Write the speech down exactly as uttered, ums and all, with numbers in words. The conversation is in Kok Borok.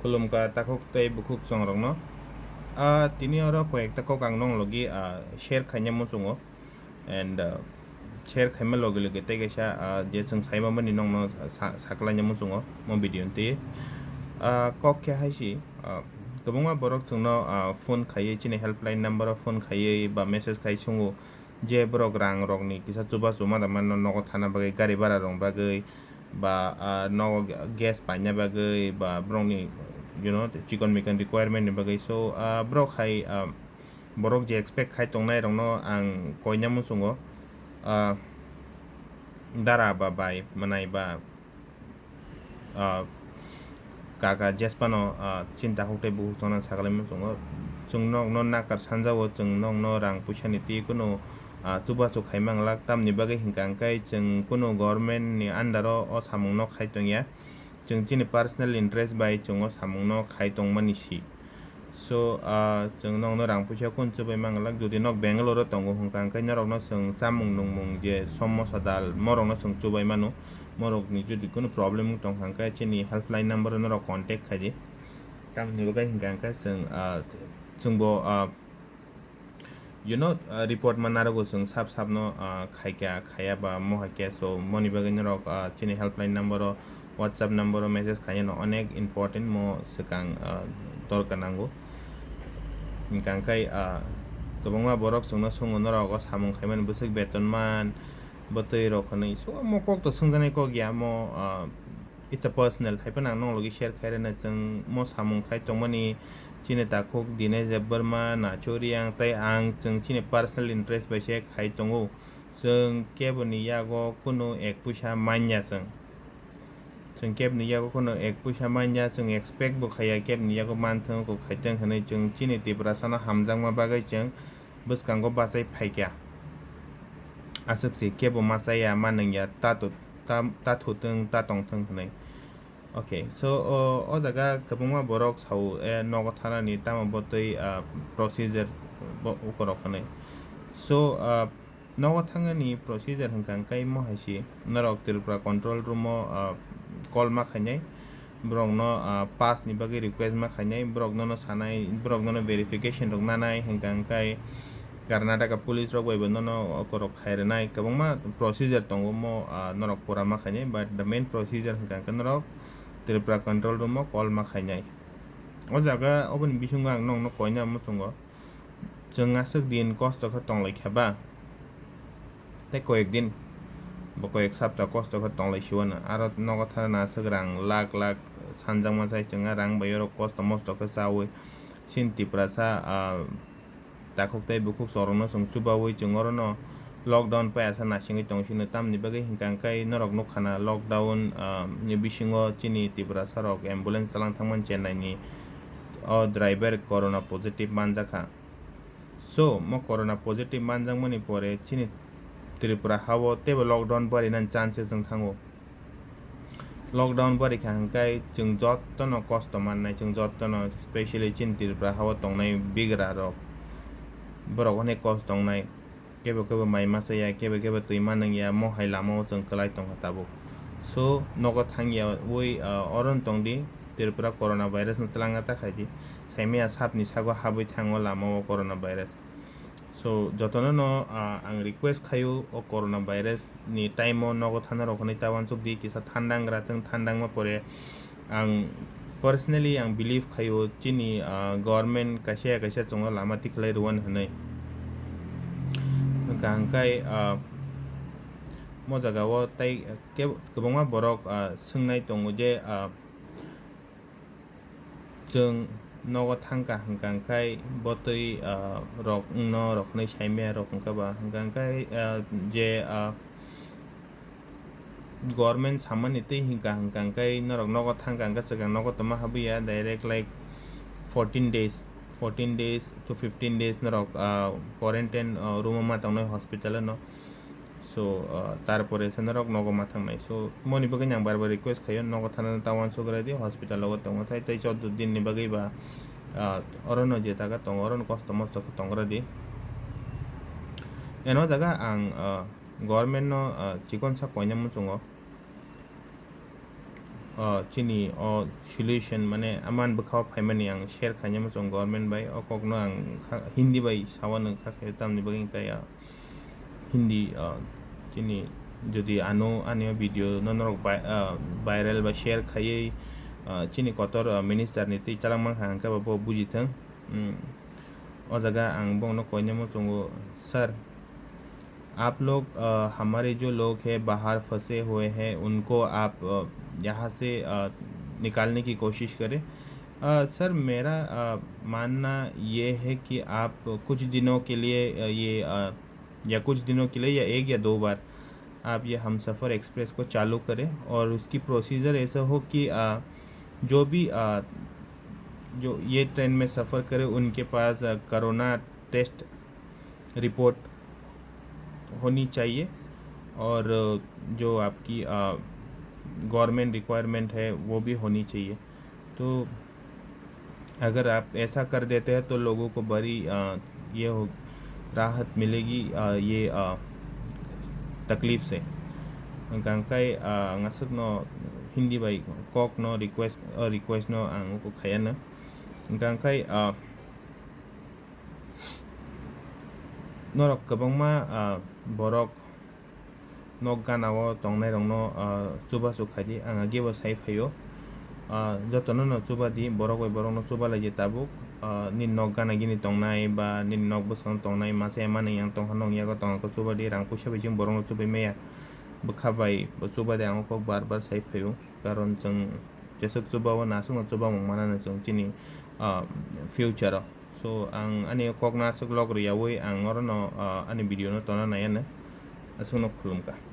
Khulumkha takhuk tei bukhuk chongrokno. Ah, tini oro koi ekta kok ang nong logi, ah, share khaina muchungo. And, ah, share khaima logi logi tei kaisa, ah, je chwng saima mani nongno sa-, saklaina muchungo mo video ni twi. Ah, kok khe hai si, ah, kwbangma borok chwngno, ah, phone khaiwi chini helpline number o phone khaiwi ba message khai sungo je borok rang rokni kisa chubachu ma tongmani nogo thana bagwi gari bara rok bagwi ba, ah, nogo gas paina bagwi ba borokni, you know, chikon mikon requirement ni bagwi. So, ah, borok hai, ah, borok je expect khai tongnai rokno ang koina muchungo, ah, dara ba bai mwnai ba, ah, kaka jesphano, ah, chini takhuk tei bukhuk chongna sakalai muchungo. Chwng nokno nakar sanjao, chwng nokno rang puisani twi kunu, ah, chubachu khai manglak, tamni bagwi hinkha hwnkhe chwng kunu government ni under o o samungno khai tongya. Chwng chini personal interest bai chwng o samungno khai tongmani si. So, ah, chwng nokno rang puisa kun chubai manglak, jodi nok Bangalore o tongo hwnkha hwnkhe norokno chwng chamung nungmung je somosa dal morokno chwng chubai mano. Morokni jodi kunu problem wng tongkha hwnkhe chini helpline number o norok contact khaidi. Tamni bagwi hinkha hwnkhe chwng, ah, chwngbo, ah, you know, ah, report ma narogo chwng sap sapno, ah, khaikha khaya ba mohakhe. So moni bagwi norok, ah, chini helpline number o, WhatsApp number o message khainano onek important, mo swkang, ah, dorkar nango. Hinkha hwnkhe, ah, kwbangma borok chwngno swngo norok o samung khaimani bwswk beton man, bwtwi rok hwnwi. So mo kok to swngjaknai kok ya, mo, ah, it's a personal, hai phano ang nong logi share khai rwna chwng mo samung khai tongmani chini takhuk Dinesh Debbarma, Nacho Reang tei ang chwng chini personal interest bai se khai tongo. Chwng keboni yago kunu ek puisa manya chwng. Chwng keboni yago kunu ek puisa manya, chwng expect bo khaiya keboni yago manthung kok khaiteng hwnwi chwng chini Tiprasano hamjakma bagwi chwng bwskango bachai phaikha. Aswk se kebo ma chaya ma nungya, ta to, ta, ta thutwng, ta tongthwng hwnwi. Okay, so, o, o jaga kwbangma borok sao, eh, nogo thanani tamo bo twi, ah, procedure bo ukorok hwnwi. So, ah, nogo thangnani procedure hwnkha hwnkhe mo hai se norok Tripura control room o, ah, call ma khainai. Borokno, ah, pass ni bagwi request ma khainai, borok nono sanai, borok nono verification rok nanai, hwnkha hwnkhe Karnataka police rok bai bo nono okorok khai rwnai, kwbangma procedure tongo mo, ah, norok pura ma khainai, but the main procedure hwnkha hwnkhe norok Tripura control room o call ma khainai. O jaga oboni bisingo ang nokno koina muchungo. Chwng aswk din kosto khe tonglaikha ba, tei koyek din bo koyek sapta kosto khe tonglaisio no, aro nogo thana aswk rang lakh lakh sanjakma sai chwng a rang bai oro kosto mosto khe chaui chini Tiprasa, ah, takhuk tei bukhuk chwng rokno chwng chubaui chwng orono lockdown pai asa nasingwi tongsino, tamni bagwi hwnkha hwnkhe norok nukha na lockdown, ah, ni bisingo chini Tiprasa rok ambulance chalang thangmani Chennai ni o driver corona positive manjakha. So, mo corona positive manjakmani pore chini Tripura hao teibo lockdown barinani chances wng thango. Lockdown barikha hwnkhe chwng jotono kosto mannai, chwng jotono, specially chini Tripura hao tongnai bigra rok, borok onek kosto wngnai. Kebo kebo mai masa ya, kebo kebo twi manung ya, mo hai lama o chwng kwlai tongkha tabuk. So, nogo thang ya ui, ah, oro no tong di, Tripura corona virus no twlangna ta khai di. Saimaya sap ni sago habwi thango lama o corona virus. So, jotono no, ah, ang request khaio, o corona virus ni time o nogo thana rok hwnwi ta uansuk di, kisa thanda wng ra thung, thanda wngma pore ang personally ang believe khaio chini, ah, government kaisa ya kaisa chwngno lama tikhlai rwani hwnwi. Hwnkha hwnkhe, ah, mo jaga o tei, ah, kebo-, kwbangma borok, ah, swngnai tongo je, ah, chwng nogo thangkha hwnkha hwnkhe botwi, ah, rok wngno rok hwnwi saimaya rok hwnkha ba hwnkha hwnkhe, ah, je, ah, government samani twi hwnkha hwnkha hwnkhe norok nogo thangkha hwnkhe swkang nogo tongma habwiya direct like fourteen days, fourteen days to fifteen days norok, ah, quarantine, ah, room o ma tongnai hospital o no. So, ah, tarpore se norok nogo ma thangnai. So, moni bagwi ang bar bar request khaio nogo thana ta uansuk rai di, hospital o tongma thai tei chauddho din ni bagwi ba, ah, oro no je jaga tongo oro no kosto mosto khe tong rai di. Eno jaga ang, ah, government no, ah, chikon sa koina muchungo. ah, chini o solution mane aman bwkha o phaimani ang share khaina muchung government bai, o kokno ang kha-, Hindi bai sawano kha khe tamni bagwi kaya Hindi, ah, chini jodi ano ani o video no norok vi-, ah, viral ba share khaiwi, ah, chini kotor, ah, minister ni twi chalangma kha hwnkhe bo bujithwng. Hmm. O jaga ang bongno koina muchungo, "Sir, आप लोग, अ, हमारे जो लोग हैं बाहर फंसे हुए हैं, उनको आप, अ, यहाँ से, अ, निकालने की कोशिश करें।" अ, सर, मेरा, अ, मानना ये है कि आप कुछ दिनों के लिए, अ, ये, अ, या कुछ दिनों के लिए या एक या दो बार आप ये हमसफ़र एक्सप्रेस को चालू करें और उसकी प्रोसीजर ऐसा हो कि, अ, जो भी, अ, जो ये ट्रेन में सफ़र करे, उनके पास, अ, कोरोना टेस्ट रिपोर्ट होनी चाहिए और, अ, जो आपकी, अ, गवर्नमेंट रिक्वायरमेंट है, वो भी होनी चाहिए। तो अगर आप ऐसा कर देते हैं, तो लोगों को बड़ी, अ, ये हो, राहत मिलेगी, अ, ये, अ, तकलीफ से। Hwnkhe, uh, ang aswkno Hindi bai kokno request, uh, request no ang uko khaiya no. Hwnkhe, uh, norok kwbangma, uh, borok nok gana o tongnai rokno, uh, chubachu khaidi, ang agebo sai phaio. Ah, jotono no chuba di, borok bai borok no chuba lai di tabuk. Ah, nini nok gana gini tongnai ba nini nok bwskango tongnai masa ya manwi yang tongkha, nong yago tongkha, chuba di, rang puisa bai chwng borok no chubai maya. Bwkha bai bo chuba di, ang kok bar bar sai phaio, karon chwng jeswk chuba o naswk no chuba mung mana no chwng chini, ah, future o. So, ang ani kok no aswk log rwyaui ang oro no, ah, ani video no tona nai ano. Aswk no khulumkha.